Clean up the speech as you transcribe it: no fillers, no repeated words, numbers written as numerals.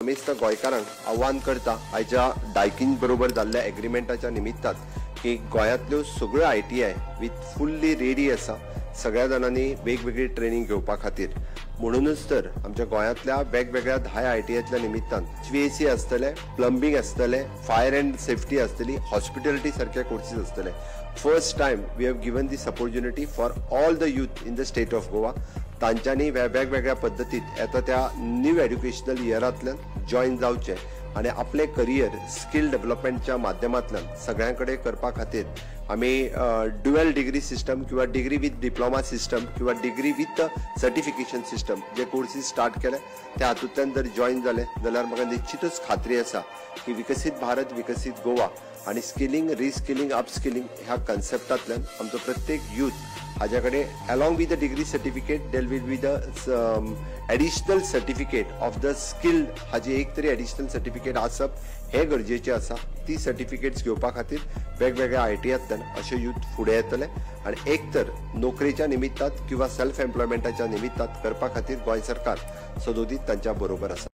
समेस्त गोंयकारांक आव्हान करता आयच्या डायकीन बरोबर जाल्ल्या एग्रीमेंटाच्या निमित्तान की गोंयांतल्यो सगळ्यो ITI with fully ready आसा सगळ्या जाणांनी वेगवेगळी ट्रेनिंग घेवपा खातीर. म्हणूनच तर आमच्या गोंयांतल्या वेगवेगळ्या 10 आयटीआयतल्या निमित्तान HVAC आसतले, प्लंबींग आसतले, फायर अँड सेफ्टी आसतली, हॉस्पिटॅलिटी सारखे कोर्सीस आसतले. First time we have given this opportunity for all the youth in the state of Goa. तांच्यांनी वेगवेगळ्या पद्दतीत येता त्या न्यू एड्युकेशनल इयरांतल्यान जॉयन जावचें आनी आपलें करियर स्कील डेव्हलपमेंटच्या माध्यमांतल्यान सगळ्यां कडेन करपा खातीर आमी ड्युअल डिग्री सिस्टम किंवा डिग्री विथ डिप्लोमा सिस्टम किंवा degree with certification system J courses start केले त्या हातूंतल्यान जर जॉयन जाले जाल्यार म्हाका निश्चितच खात्री आसा की विकसीत भारत विकसीत गोवा आनी स्किलिंग, रिस्किलिंग, अपस्किलिंग ह्या कन्सेप्टांतल्यान आमचो प्रत्येक यूथ हाज्या कडेन along with the degree certificate there will be the additional certificate of the skill हाजी एक तरी एडिशनल सर्टिफिकेट आसप हें गरजेचें आसा. ती सर्टिफिकेट्स घेवपा खातीर वेगवेगळ्या आयटीआंतल्यान अशे यूथ फुडें येतले आनी एक तर नोकरेच्या निमित्तात किंवा सेल्फ एम्प्लॉयमेंटाच्या निमित्तात करपा खातीर गोंय सरकार सदोदीत तांच्या बरोबर आसा.